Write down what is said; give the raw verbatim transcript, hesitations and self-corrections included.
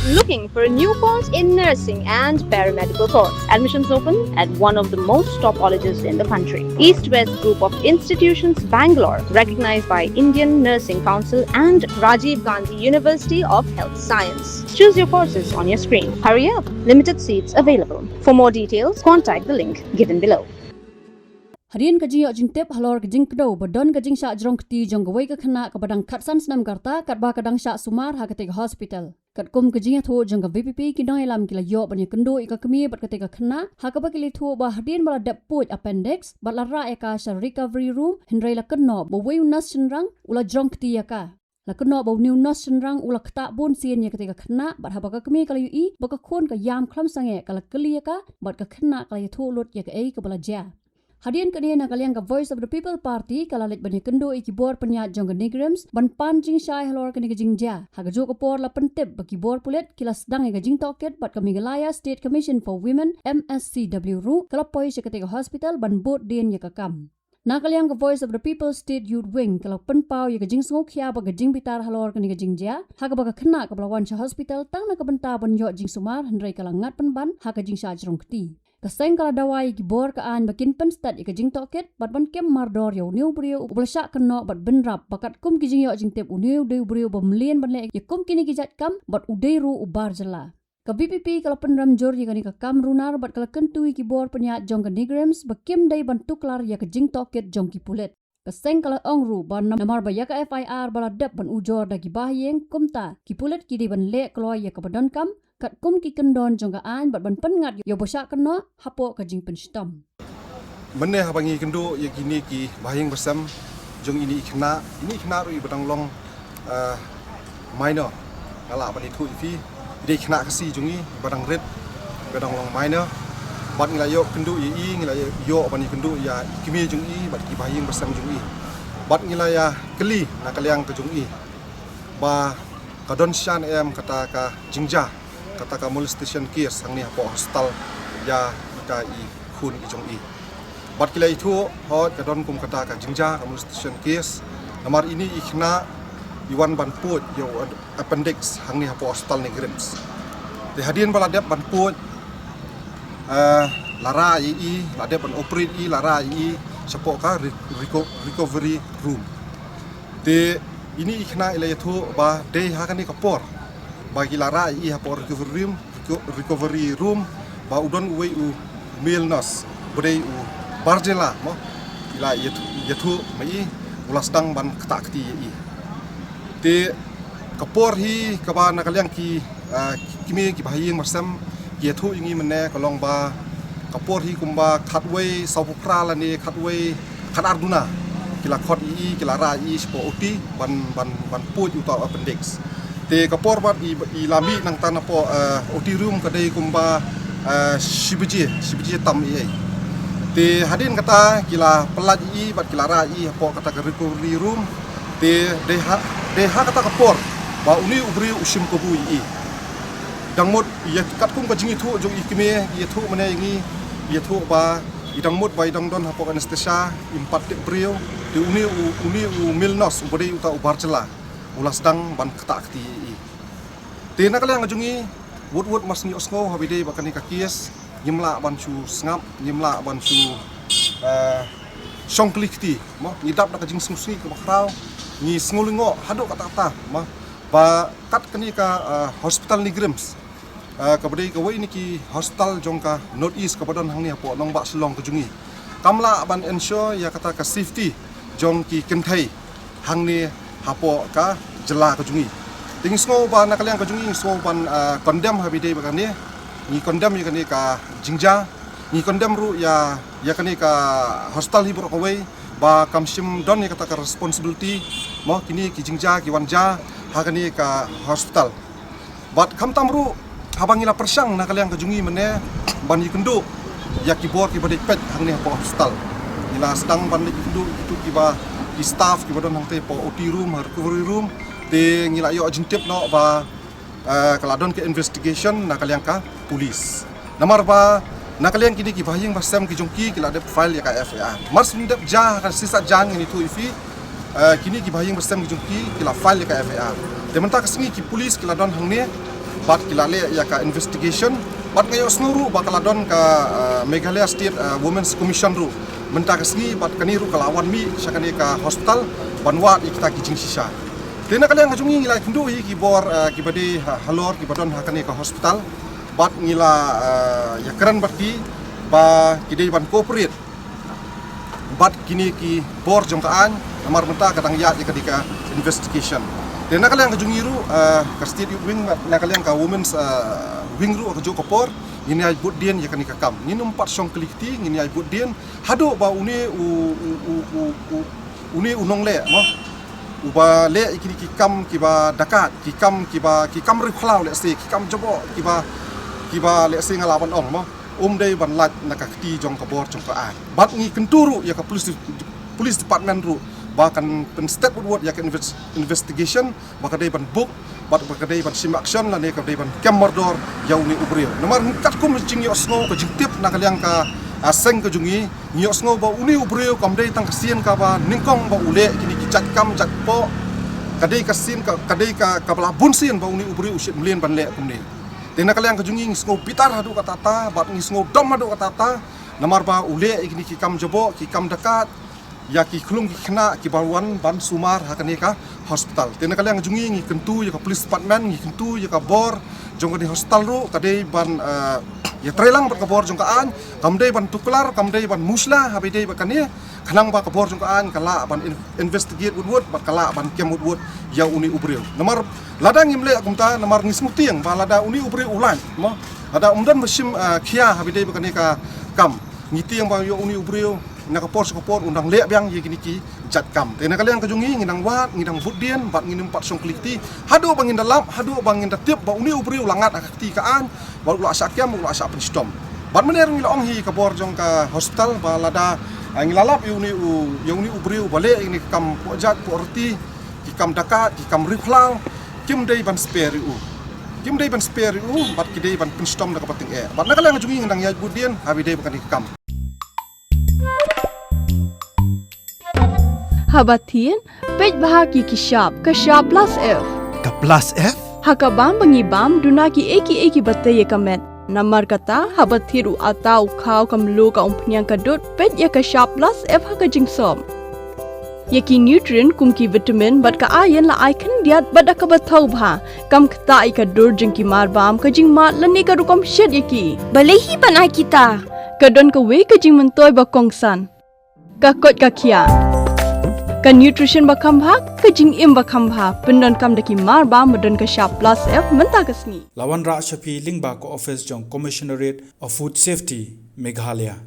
Looking for a new course in nursing and paramedical course? Admissions open at one of the most top colleges in the country. East West Group of Institutions, Bangalore, recognized by Indian Nursing Council and Rajiv Gandhi University of Health Science. Choose your courses on your screen. Hurry up, limited seats available. For more details, contact the link given below. Hadien ka jingïoh jingtip halor ka jingkdew ba don ka jingshah jrong kti jong kawei ka khynnah kaba dang khatsan snem ka rta katba ka dang shah sumar ha katei ka hospital. Katkum ka jingïathuh jong ka V P P, ki nongïalam ki la ïoh ban ïakynduh ïa ka kmie bad katei ka khynnah, ha kaba ki la ïathuh ba hadien ba la dep puid appendix bad la rah ïa ka sha recovery room, hynrei la kynnoh ba uwei u nurse shynrang u la jrong kti ïa ka. La kynnoh ba une u nurse shynrang u la ktah bun sien ïa katei ka khynnah, bad haba ka kmie ka la ïohi ba ka khun ka ïam khlem sangeh, ka la kylli ïa ka, bad ka khynnah ka la ïathuh lut ïa kaei kaba la jia. Hadien kane, na ka liang ka Voice of the People Party ka la leit ban ïakynduh ïa ki bor pynïaid jong ka NEIGRIHMS ban pan jingshai halor kane ka jingjia. Ha kajuh ka por la pyntip ba ki bor pulit ki la sdang ïa ka jingtohkit, bad ka Meghalaya State Commission for Women, M S C W, ruh ka la poi sha katei ka hospital ban bud dien ïa ka kam. Na ka liang ka Voice of the People State Youth Wing ka la pynpaw ïa ka jingsngewkhia bad ka jingbitar halor kane ka jingjia, ha kaba ka khynnah kaba la wan sha hospital tang na ka bynta ban ïoh jingsumar, hynrei ka la ngat pynban ha ka jingshah jrong kti. Ka seng ka la dawa ïa ki bor ka aiñ ba kin pynstet ïa ka jingtohkit bad ban kem mardor ïa une u briew uba la shah kynnoh bad bynrap ba katkum ki jingïoh jingtip une u dei u briew ba mlien ban leh ïa kum kine ki jait kam bad u dei ruh u bar jylla. Ka V P P ka la pynrem jur ïa kane ka kam runar bad ka la kyntu ïa ki bor pynïaid jong ka NEIGRIHMS ba kim dei ban tuklar ïa ka jingtohkit jong ki pulit. Ka seng ka la ong ruh ba namar ba ïa ka F I R ba la dep ban ujor da ki bahaïing, kumta ki pulit ki dei ban leh kloi ïa kaba donkam katkum ki kyndon jong ka aiñ bad ban pynngat ïa uba shah kynnoh hapoh ka jingpynshitom. Mynne haba ngi kynduh ïa kine ki bahaïing basem jong ine i khynnah, ine i khynnah ruh iba dang long, eh, minor. Nga lah ban ïathuh ïa phi, i dei i khynnah Khasi jong ngi iba dang rit, iba dang long minor. Bad ngi la ïoh kynduh ïa i, ngi la ïoh ban ïakynduh ïa i kmie jong i bad ki bahaïing basem jong i. Bad ngi la ïa kylli na ka liang ka jong i ba ka don shisha ne em kata ka jingjia, kata ka molestation case hangne hapoh hospital ïa ita i khun i jong i. Bad ki la ïathuh, hooid ka don kum kata ka jingjia, ka molestation case. Namar ine i khynnah i wan ban puid ïa u appendix hangne hapoh hospital NEIGRIHMS. Te hadien ba la dep ban puid, eh, la rah ïa i, la dep ban operate ïa i, la rah ïa i shapoh ka re-, reco-, recovery room. Te ine i khynnah i la ïathuh ba dei ha kane ka por ba ki la rah ïa i hapoh recovery room, reco-, recovery room, ba u don uwei u male nurse ba dei u bar jylla mo, i la ïathuh, ïathuh ma i, u la sdang ban ktah kti ïa i. Te ka por hi kaba na ka liang ki, ah, ki kmie ki bahaïing basem ki ïathuh ïa ngi mynne ka long ba ka por hi kumba khatwei sawphew phra lane khatwei khatar duna ki la khot ïa i, ki la rah ïa i shapoh O T ban, ban, ban puid ïa uta u appendix. Te ka por bad i, i la mih nangta napoh, eh, O T room ka dei kumba, eh, shi baje, shi baje tam ïa i. Te hadien kata ki la pyllait ïa i bad ki la rah ïa i hapoh kata ka recovery room. Te dei ha, dei ha kata ka por ba une u briew u shim kabu ïa i. Dang mut ïa katkum ka jingïathuh jong i kmie, ïathuh mynne ïa ngi, ïathuh ba i dang mut ba i dang don hapoh anesthesia, im pat tip briew. Te une u, une u male nurse uba dei uta u bar jylla u la sdang ban ktah kti ïa i. Te na ka liang ka jong ngi, wut wut mar shu ïohsngew haba ïadei bad kane ka case, ngim lah ban shu sngap, ngim lah ban shu, eh, shong kli kti mo. Ngi dap da ka jingsngewsih kaba khraw, ngi sngew lyngngoh haduh katta katta mo, ba kat kane ka, eh, hospital NEIGRIHMS, eh, kaba dei kawei na ki hospital jong ka North East kaba don hangne hapoh nongbah Shillong ka jong ngi, kam lah ban ensure ïa kata ka safety jong ki kynthei hangne hapoh ka jylla ka jong ngi. Te ngi sngew ba na ka liang ka jong ngi, ngi sngew ban, ah, condemn haba ïadei bad kane. Ngi condemn ïa kane ka jingjia. Ngi condemn ruh ïa, ïa kane ka hospital hi baroh kawei ba kam shym don ïa kata ka responsibility mo, kine ki jingjia ki wan jia ha kane ka hospital. Bad khamtam ruh haba ngi la pyrshang na ka liang ka jong ngi mynne ban ïakynduh ïa ki bor kiba dei peit hangne hapoh hospital, ngi la sdang ban leit ïakynduh ïa kitu kiba, ki staff kiba don hangtei hapoh O T room, ha recovery room. Te ngi la ïoh jingtip noh ba, eh, ka la don ka investigation na ka liang ka police. Namar ba na ka liang kine ki bahaïing basem ki jong ki, ki la dep file ïa ka F I R. Mar shu dep jia ka shisha jan ngi ïathuh ïa phi, eh, kine ki bahaïing basem ki jong ki, ki la file ïa ka F I R. Te mynta ka sngi ki police ki la don hangne, Bad ki la leh ïa ka investigation, bad nga ïohsngew ruh ba ka la don ka, ah, Meghalaya State, ah, Women's Commission ruh mynta ka sngi, bad kane ruh ka la wan mih sha kane ka hospital ban wad ïa kita ki jingshisha. Te na ka liang ka jong ngi ngi la ïakynduh ïa ki bor, ah, kiba dei ha, halor kiba don ha kane ka hospital, bad ngi la, ah, ïakren bad ki ba ki dei ban cooperate bad kine ki bor jong ka aiñ, namar mynta ka dang ïaid ïa ka dei ka investigation. Te na ka liang ka jong ngi ruh, ah, ka State Youth Wing, na ka liang ka Women's, ah, Wing ruh, ka juh ka por ngin ïai bud dien ïa kane ka kam. Ngin ym pat shong kli kti, ngin ïai bud dien haduh ba une u, u, u, u, u, une u nongleh mo, uba leh ïa kine ki kam kiba dakat, ki kam kiba, ki kam ri khlaw lehse, ki kam jaboh kiba, kiba lehse nga lah ban ong mo, um dei ban lait na ka kti jong ka bor jong ka aiñ. Bad ngi kyntu ruh ïa ka police, police department ruh ba kan pynstet wut wut ïa ka inves-, investigation, ba ka dei ban buk, bad ba ka dei ban shim action lane ka dei ban kem mardor ïa une u briew. Namar katkum jingïohsngew, ka jingtip na ka liang ka, ah, seng ka jong ngi, ngi ïohsngew ba une u briew kam dei tang ka sien kaba nyngkong ba u leh kine ki jait kam jait poh. Ka dei ka sien ka, ka dei ka, kaba la bun sien ba une u briew u shait mlien ban leh kumne. Te na ka liang ka jong ngi ngi sngew bitar haduh katta katta, bad ngi sngew dom haduh katta katta, namar ba u leh ïa kine ki kam jaboh, ki kam dakat ïa ki khyllung ki khynnah kiba wan ban sumar ha kane ka hospital. Te na ka liang jong ngi ngi kyntu ïa ka police department, ngi kyntu ïa ka bor jong kane hospital ruh, ka dei ban, eh, ïatreilang bad ka bor jong ka aiñ, kam dei ban tuklar, kam dei ban mushla ha ba ïadei bad kane, khnang ba ka bor jong ka aiñ ka lah ban in-, investigate wut wut, bad ka lah ban kem wut wut ïa une u briew. Namar lada ngim leh kumta, namar ngi sngewtieng ba lada une u briew u lait mo, lada um don ba shim, eh, khia ha ba ïadei bad kane ka kam, ngi tieng ba ïa une u briew na ka por sha ka por un dang leh biang ïa kine ki jait kam. Te na ka liang ka jong ngi ngi dang wad, ngi dang bud dien, bad ngin ym pat shong kli kti haduh ba ngin da lap, haduh ba ngin da tip ba une u briew u la ngat ha ka kti ka aiñ, ba u la shah kem, u la shah pynshitom. Bad mynne ngi la ong hi ka bor jong ka hospital ba lada, ah, ngi la lap ïa une u, ïa une u briew ba leh ïa kine ki kam poh jait poh riti, ki kam dakat, ki kam ri khlaw, kim dei ban spare ïa u. Kim dei ban spare ïa u, bad ki dei ban pynshitom da kaba tyngeh. Bad na ka liang jong ngi ngi dang ïai bud dien ha ba ïadei bad kane ka kam. Haba thied, peit bha ïa ki shap, ka shap plus F. Ka plus F? Ha ka bam ba ngi bam, duna kiei kiei kiba tei ïa ka met. Namar kata, haba thied u atta, u khaw, ka mluh, ka umphniang, ka dud, peit ïa ka shap plus F ha ka jingsop. Ïa ki nutrient kum ki vitamin bad ka iron la ai khyndiat bad da kaba thaw bha. Kam ktah ïa ka dur jong ki marbam, ka jingmad lane ka rukom shet ïa ki. Balei hi ban ai kita? Ka don kawei ka jingmyntoi ba kongsan. Ka koit ka khiah. Ka nutrition ba kham bha, ka jingim ba kham bha. Pyndonkam da ki marbam ba don ka shap plus F mynta ka sngi. La wanrah sha phi lyngba ka office jong Commissionerate of Food Safety, Meghalaya.